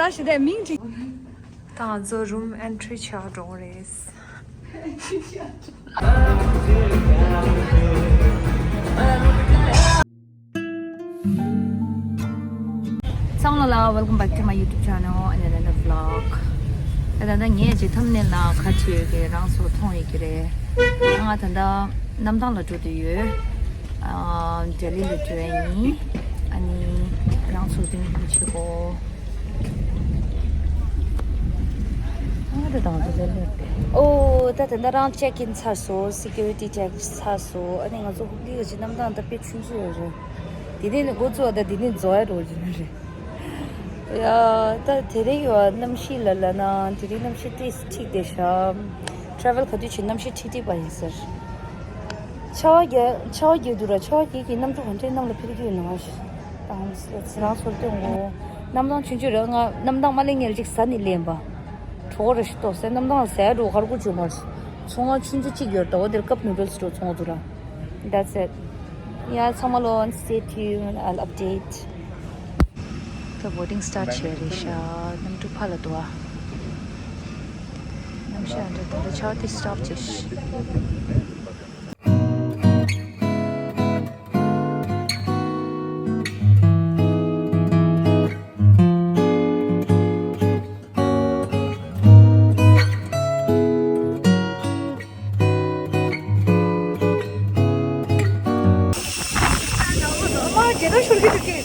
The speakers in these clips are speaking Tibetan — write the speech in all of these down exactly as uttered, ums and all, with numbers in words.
ཨ་ཞེ་དེ་མིང་ཅིག་ད་ང་ཚོ་རུམ་ཨེན་ཊི་རི་བྱ་འགྲོ་གི་རེད། ཚང་མ་ལ་welcome back to my YouTube channel and another vlog. ད་ད་ད་ངས་ཅི་ཐམ་ནེལ་ལ་ཁ་ཆེ་གི་རང་ཚོ་མཐོང་ཡོད་ཀྱི་རེད། ང་ད་ད་གནམ་ཐང་ལ་འགྲོ་དུ་ཡོད། ཨ་ལྡི་ལི་ལ་འགྲོ་ཡ་ཡིན། ཨ་ནི་རང་ཚོ་དེ་ནི་ཆེ་གོ། ཨོ་ད་ད་ད་ད་ལེ། ཨོ་ད་ད་ད་རང་ཅེག་ཨིན་ཚར་སོང་། སི་ཀུ་རི་ཊི་ཅེག་ཚར་སོང་། ཨ་ནི་ང་ཚོ་ཧུག་ལི་གི་གནམ་ཐང་ད་དཔེ་ཆུང་ཆུང་ཡོད་རེད། དེ་ནས་ནི་འགོ་བཙུགས་ད་དེ་ནས་རྫོགས་ཡ་འགྲོ་གི་རེད། ཡ་ད་དེ་རིང་ཡོད་གནམ་གཤིས་ལ་ལ་ན་དེ་རིང་གནམ་གཤིས་ཏིས་འཁྲིག་བསྡད་ཤག་ཊ་རེ་ཝལ་ག་དུས་བྱེད་གནམ་གཤིས་འཁྲིག་འཁྲིག་པ་ཡིན་ཟེར། ཆར་པ་རྒྱག་ཆར་པ་རྒྱག་འདུག་ར། ཆར་པ་རྒྱག་གི་གནམ་གྲུ་ག་འདྲའི་གནམ་ལ་འཕུར་གྱི་ཡོད་ན་ཞེས། ད་ང་ཚོ་རང་ཚོར་སྟོན་གོ། གནམ་ཐང་ཆུང་ཆུང་རེད། ང་གནམ་ཐང་མ་ལེན་ངེར་ཅིག་ཟ་ནི་ལེན་པ། གྲོགས་རེ་ཞིག་ཏོག་ཟེར་གནམ་ཐང་ཟས་འགྲོ་གར་ཀུ་ཅུ་མར། ཚོང་ཁང་ཆུང་ཆུང་གཅིག་ཡོད་རེད། ད་འོ་དེར་ཀབ་ནུ་ཌལ་སི་འགྲོ་ཚོང་ཁང་འདུག་ར། That's it. ཡ་ཚང་མ་ལོ། Stay tuned, I'll update. ད་བོ་ཊིང་སི་ཊར་ཊི་བྱས་རེད་ཤག་གནམ་གྲུ་ཕར་ལ་འདུག་ཨ། གནམ་གཤིས་ཨ་འདྲ་ད་ལྟ་ཆར་པ་དེ་སི་ཊོབ་བྱས་ཤག་མ་རྒྱལ་དར་ཤོར་གི་འདུག་གི།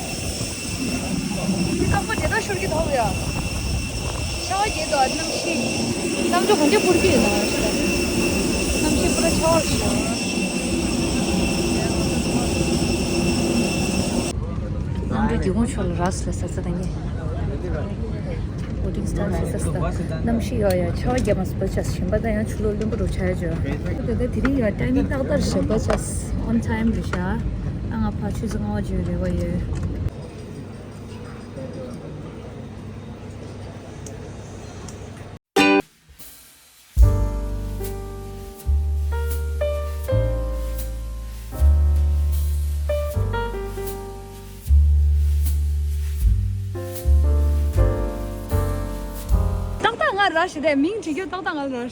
མི་རྐང་པ་རྒྱལ་དར་ཤོར་གི་འདུག་ཡ། ཤ་བ་རྒྱལ་དར་གནམ་གཤིས། གནམ་གྲུ་ག་འདྲ་འཕུར་གི་ཡོད་ན་ཤི་ད། གནམ་གཤིས་པུ་ར་ཆར་པ་ཤོར། གནམ་གྲུ་སྒེའུ་ཁུང་ཕྱོགས་ལ་རག་སོང་ཟེར་ས་དང་ངས། བོ་ཊིང་སི་ཊར་ཊི་བྱས་ས་དང་གནམ་གཤིས་ཡོད་ཡ། ཆར་པ་རྒྱག་མ་སོང་པ་ཆ་ཞིམ་པ་དང་ཡང་ཆུ་ལོག་རློན་པོ་འགྲོ་ཆ་ཡ་ཅོ། ད་ལྟ་དེ་རིང་ཡོད་ཊའི་མིང་ཏག་ཏག་རེད་པ་ཆ། ཨོན་ཊའིམ་རེད་ཤག་ཨ་ང་ཕ་ཆུ་ཚོད་ལྔ་པ་ཅིག་རེ་བ་ཡོད། ཏག་ཏག་ང་ར་ཞེ་དེ་མིང་བྲིས་རྒྱུ་ཏག་ཏག་ང་ར།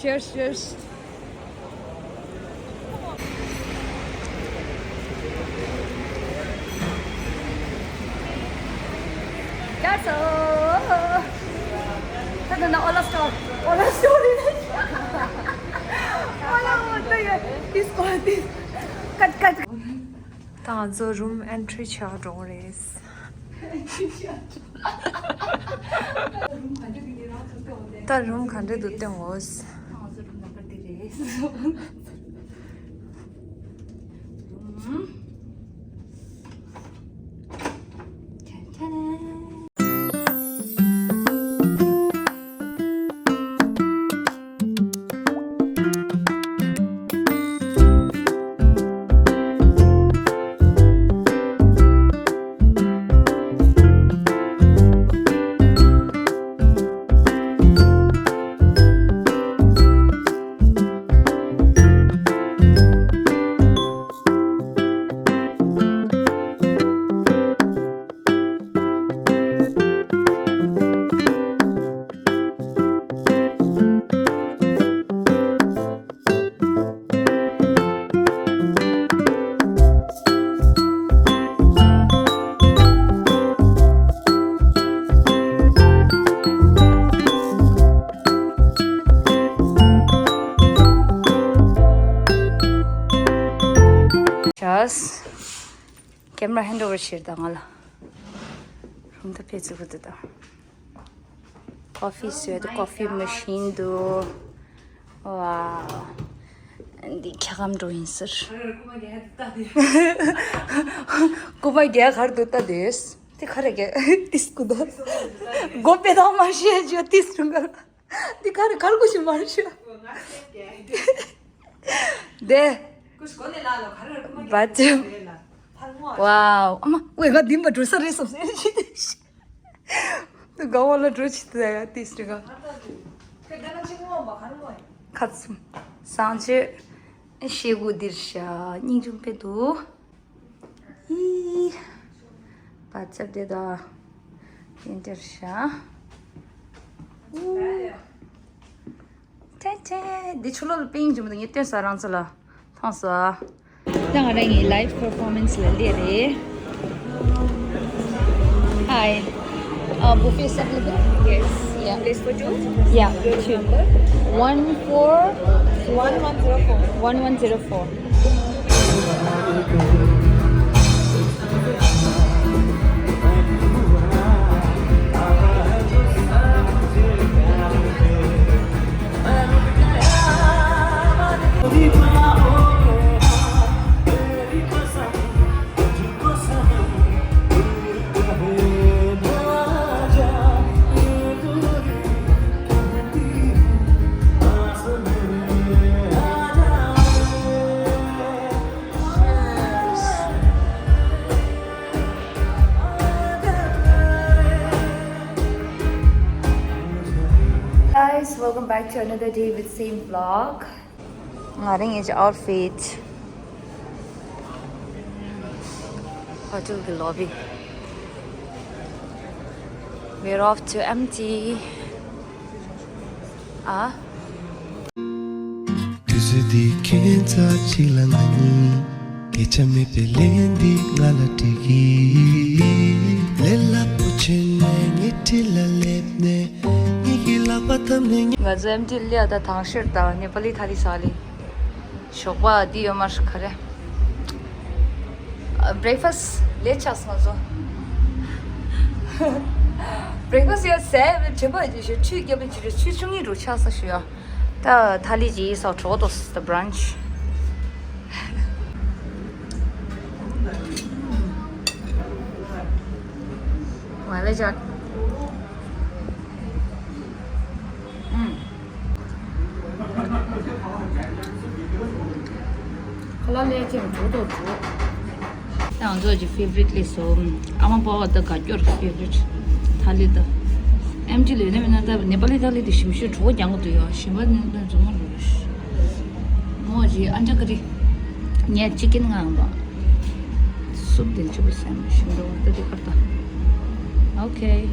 Cheers, cheers. That's all. ད་ད་ན་ཨོ་ལ་སི་ཊོར། ཨོ་ལ་སི་ཊོར་རེད། ཨོ་ལ་ཨོ་ད་ཡ། This call, this. Cut, cut. ད་ང་ཚོ་རུམ་ཨེན་ཊི་རི་བྱ་འགྲོ་གི་རེད། ད་རུམ་ག་འདྲ་འདུག་སྟོན་འོ། Just camera hand over བྱེད་དང་ང་ལ། རུམ་ད་ཕེ་ཚུགས་དུ་དང་། ཀོ་ཕི་བཟོས་འདུག་ཀོ་ཕི་མ་ཤིན་འདུག་ཝའོ། འདི་འཁྱག་སྒམ་འགྲོ་ཡིན་ཟེར། རྐུ་མ་རྒྱག་གར་འདུག་ལྟ་དེས། དེ་ག་རེ་རྒྱག་ཏིས་ཀུ་ད། སྒོ་པེ་དང་མ་ཤེས་ཅོ་ཏིས་རུང་ག་ལ། འདི་ག་རེ་གར་དགོས་ཤིག་མ་ཤེས། དེ། བ་ཅི། ཝའོ། ཨ་མ། ཝེ་ང་འདི་མ་འགྲོ་ས་རེད་བསམ་སེ། དགའ་བ་ལ་འགྲོ་ཆི་ཏི་ཡ་ཏིས་རི་ག་ཁ་སུམ། སང་ཆེ། ཤེ་གུ་འདིར་ཤ་སྙིང་རྗེ་པོ་འདུག་ཨི། བ་ཅབ་དེ་ད། དེ་འདིར་བཞག་ཐེ་ཐེ། འདི་ཆུ་ལོག་ལ་པིང་འཇུམ་དང་ངས་སྟོན་ས་རང་ཚོ་ལ་ཐོང་སོ། ད་ང་རང་གི་live performance ལ་སླེབས་རེད། Hi. Uh, buffet is available? Yes. Yeah. Place for two? Yeah, two. One four. One one zero four. One one zero four. Guys, welcome back to another day with same vlog. ང་རང་གི་outfit. Hotel གི་lobby. We're off to M T. ཨ། དུས་ཚོད་འདི་ཁྱད་མཚར་ཅིག་ལ་ང་གཉིས། སྐད་ཆ་མེད་པའི་ལན་འདི་ང་ལ་འདྲི་གི། ལས་སླ་པོ་བྱས་ནས་ངའི་འཁྲིས་ལ་སླེབས་ནས། ངེད་ཀྱི་ལག་པ་བརྡབས་ནས། ང་ཚོ་ཨེམ་ཊི་ལ་ད་དང་ཤེར་དང་ནེ་པ་ལི་ཐ་ལི་ས་ལི། ཞོགས་པ་འདི་ཡོད་མ་རེད་ག་རེ། Breakfast late ཆགས་སོང་ང་ཚོ། Breakfast ཡ་ཟས་དྲན་པ་ཡོད་ཞུ་ཆུ་རྒྱབ་ཅི་རེད། ཆུ་ཆུང་ངེ་རུ་ཆགས་ས་ཞུ་ཡ། ད་ཐ་ལི་ཇི་སོགས་གྲོགས་དོ་the brunch. ང་ལ་ཅག་ཁ་ལག་ལས་ཅན་འགྲོ་དོ་འགྲོ། ང་ཚོ་གི་favorite ལས་སོ། ཨ་མ་པ་བ་ད་ག་སྐྱོར་favorite ཐ་ལི་ད། ཨེམ་ཊི་ལས་ནི་མི་ན་ད་ནེ་པ་ལི་ཐ་ལི་དེ་ཞིམ་ཤོས་གྲོགས་རྒྱང་གི་འདུག་ཡ། ཞིམ་པ་ནི་ད་རྫོང་རུ་རུ་ཤི། མོ་གི་ཨན་ཅག་གི་རི། ངས་chicken ང་ཨམ་པ། སུབ་དེ་ཅི་པོ་སེམས་ཞིམ་འདུག་ད་དེ་ཁར་ད། Okay.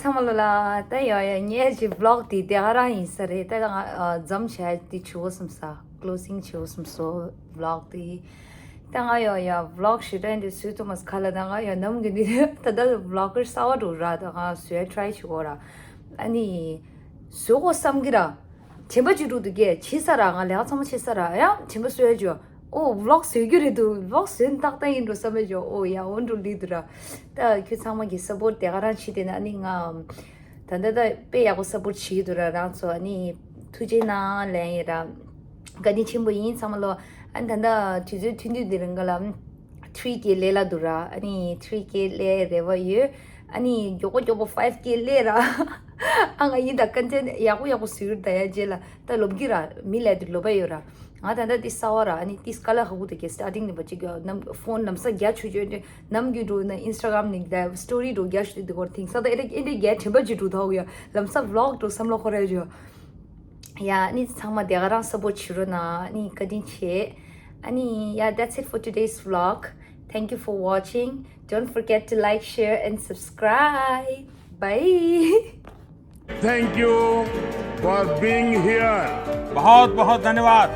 ཚང་མ་ལོ་ལ་ད་ཡོ་ཡོ་ངས་ཀྱི་vlog དེ་དེ་ག་རང་ཡིན་ས་རེད། ད་ང་འཛོམས་བྱས་དེ་ཆུ་བོ་སམ་ས་closing ཆུ་བོ་སམ་སོ་vlog དེ། ད་ང་ཡོ་ཡ་vlog ཞེ་དྲག་འདི་བཟོས་ཐུབ་མ་སོང་ག་ལ། ད་ང་ཡོ་ནམ་གི་འདི་ད་ད་vlogger གསར་བ་འགྲོ་ར། ད་ང་བཟོས་try བྱེད་གོ་ར། ཨ་ནི་བཟོས་གོ་བསམ་གི་ར། དྲན་པ་ཅིག་འགྲོ་འདུག་གས། བྱེད་ས་ར་ང་ལས་ཀ་ཚང་མ་བྱེད་ས་ར་ཡང་དྲན་པ་གསོ་ཡ་ཅོ། ཨོ་vlog བཟོས་རྒྱུ་རེད་འདུག vlog བཟོས་ཏག་ཏག་ཡིན་འགྲོ་བསམ་ཡ་ཅོ། ཨོ་ཡ་འོ་འགྲོ་ལི་འདུག་ར། ད་ཁྱོད་ཚང་མ་གི་support དེ་ག་རང་བྱེད་དེ་ན་ཨ་ནི་ང་ད་ད་ད་དཔེ་ཡག་པོ་support བྱེད་ཀྱི་འདུག་ར། རང་ཚོ་ཨ་ནི་ཐུགས་རྗེ་གནང་ལན་ཡིན་ར། བཀའ་དྲིན་ཆེན་པོ་ཡིན་ཚང་མ་ལོ། ཨ་ནི་ད་ད་དུས་ཚོད་ཐུང་ཐུང་དེ་རིང་ག་ལ། three K སླེབས་ལ་འདུག་ར། ཨ་ནི་three K སླེབས་རེ་བ་ཡོད། ཨ་ནི་མགྱོགས་པོ་མགྱོགས་པོ་five K སླེབས་ར། ཨ་ང་ཡིན་ད་content ཡག་པོ་ཡག་པོ་བཟོས་ཡོད་ད་ཡ་རྗེས་ལ་ད་ལོབ་གི་ར། མི་ལ་དུ་ལོབ་པ་ཡོད་ར། ང་ད་ལྟ་དེ་གསར་བ་ར། ཨ་ནི་དེ་དཀའ་ལས་ཁག་པོ་དེ་གས་starting ནས་པ་ཅིག་ནམ་phone ལམ་སང་རྒྱ་ཆུ་ཆུ་ནམ་རྒྱུན་འགྲོ་ན་Instagram ནས་ད་story འགྲོ་རྒྱ་ཆུ་དེ་གོར་དེང་སང་ད་ཨེ་འདྲ་ཨེ་འདྲ་རྒྱ་དྲན་པ་ཅིག་འགྲོ་ཐག་ཡ། ལམ་སང་vlog འགྲོ་བསམ་བློ་འཁོར་ར་ཡོད། ཡ་ཨ་ནི་ཚང་མ་དེ་ག་རང་support བྱེད་རོགས་གནང་། ཨ་ནི་བཀའ་དྲིན་ཆེ། ཨ་ནི་ཡ that's it for today's vlog. Thank you for watching. Don't forget to like, share and subscribe. Bye. Thank you for being here. बहुत बहुत धन्यवाद।